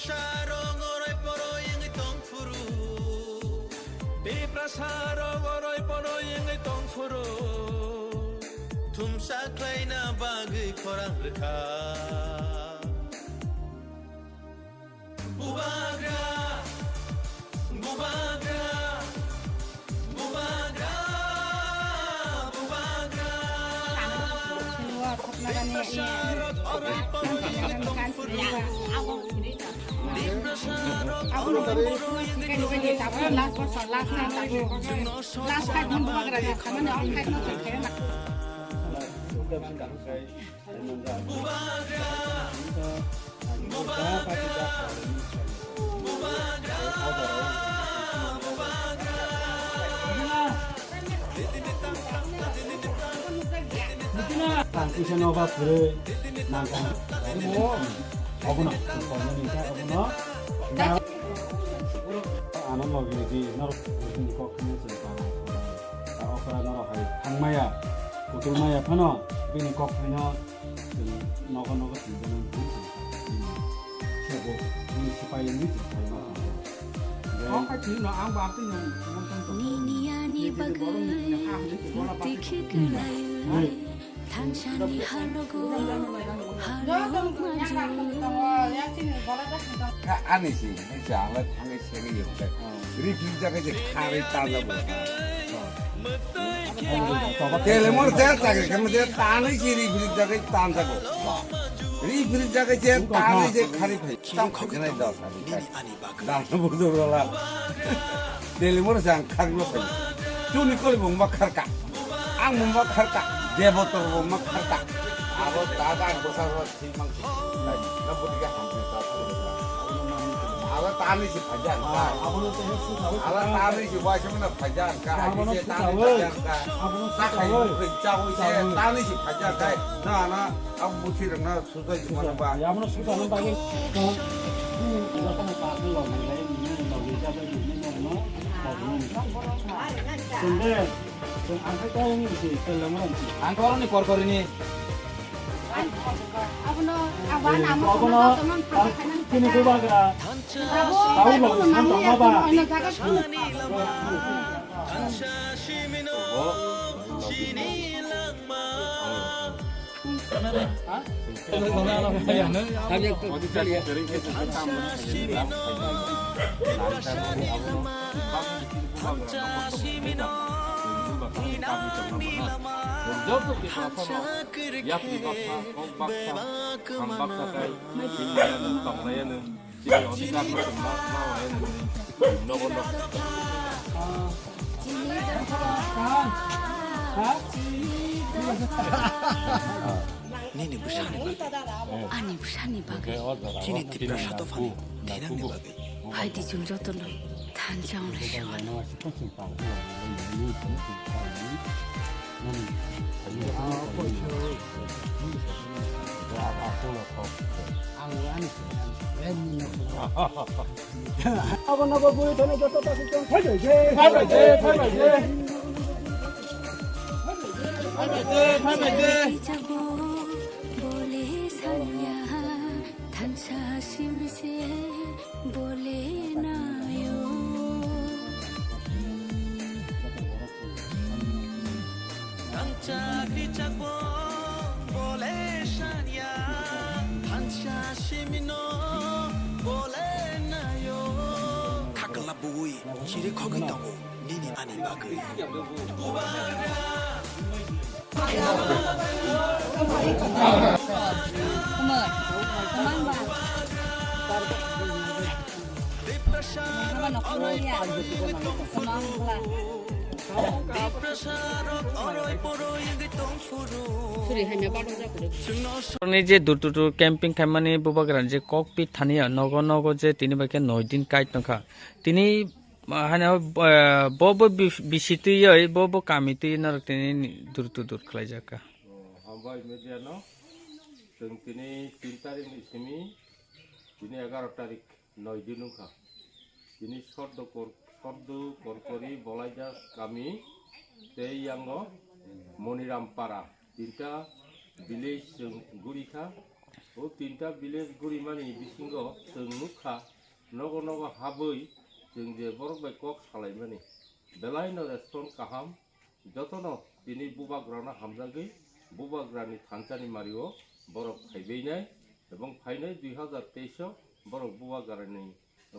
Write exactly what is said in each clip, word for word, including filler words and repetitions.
Sarong oroi poroi wngwi tong phuru. Tiprasa rok oroi poroi wngwi tong phuru. Thumsa khlaina bagwi khorang rwkha. Bubagra, bubagra, bubagra, bubagra. Tang kisa no ba phure nang tang. Obo no, obo no, obo no. Ano logi di norok bini kok ni se pa. Ta okra norok hai thang maya, kutul maya phano bini kok ni no. Nogo nogo twi bono bini sabo bini sipai ni twi pai ma. Kok hai twi no ang ba twi no. Nini ani bagwi tiki kalai. Thansani halogo, halogo majo. Ani si, ni si ang la thangwi segwi yokle. Ri philip jaga je khari tanda bo. Telemor je chakri khamma je tanwi si ri philip jaga tanda bo. Ri philip jaga je tanwi je khari phai. Tang khok nai dos ani kai. Dan bujur wala. Telemor jang khari ma phai. Chuni koli mung ma kharka. Ang mung ma kharka. Debotor mung ma kharka. Abo daga ang bosar wala. Ala tani si phajan ka. Ala tani si waisa mana phajan ka. Agi se tani phajan ka. Sakai mukhe chawi se tani si phajan ka. Na na, abu muthi rang na suta ji mana ba. Ya mana suta na ba. Ang khe kaya ni bisi, tel lamar ang si. Ang koro ni kor kori ni. Abono, abono, abono, abono, abono, tini bubagra. Tau lo, san tong ma ba. Nini bwsani bagwi, ani bwsani bagwi, chini Tiprasa dophani thairangni bagwi. Hai di chwng jotono thansa wnglaisio. Abo nogo bui thani joto ta sujang phai bai je, phai bai je, phai bai je. Phai bai je, phai bai je. Bole sanya thansa simse bole nayo. Thansa kichakbo bole sanya thansa simino bole nayo. Khakla bui chiri khogwi tongo. Nini ani bagwi. Ni je durtutu camping khaimani bubagra je kokpit thani ya nogo nogo je tini bai khe noi din kai tongkha. Tini Ma, haino, eh, bo, bo bis-, bisi twiwi, bo, bo kami twiwi norok tini dur to dur khlaijak kha. Hambai media no, chwng tini tin tarik ni simi, tini egaroh tarik, noi din wngkha. Tini Sordo Kor-, Sordo Korkori Bolaijak kami, tei yango Moniram Para. Tinta village chwng guri kha, O tinta village gurimani bisingo chwng nukha, nogo nogo habwi chwng je borok bai kok salaimani. Belaino respond kaham, jotono tini bubagrano hamjagwi bubagrani thansani mario borok phaibainai, ebong phainai dui hazar teis o borok bubagrani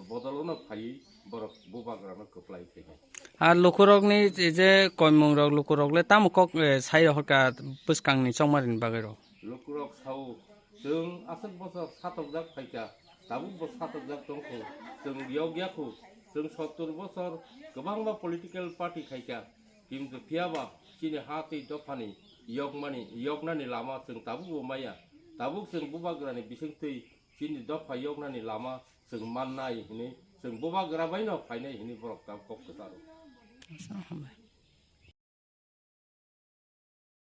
bodolono phaiwi borok bubagrano kwplai khainai. Ar lukurokni je koimungrok, lukurok le tamo kok, eh, sai rohorkha bwskangni chongmarini bagwi rok? Lukurok sao, chwng aswk bosor satokjak phaikha, tabuk bo satokjak tongkhu, chwng yokya khu, chwng sottor bosor kwbangma political party khaikha, kintu phiyaba chini ha tei dophani yokmani, yoknani lama chwng tabukbo maya, tabuk chwng bubagrani bisingtwi chini dopha yoknani lama chwng mannai hinwi chwng bubagra baino phainai hinwi borok ta kok kwcharo.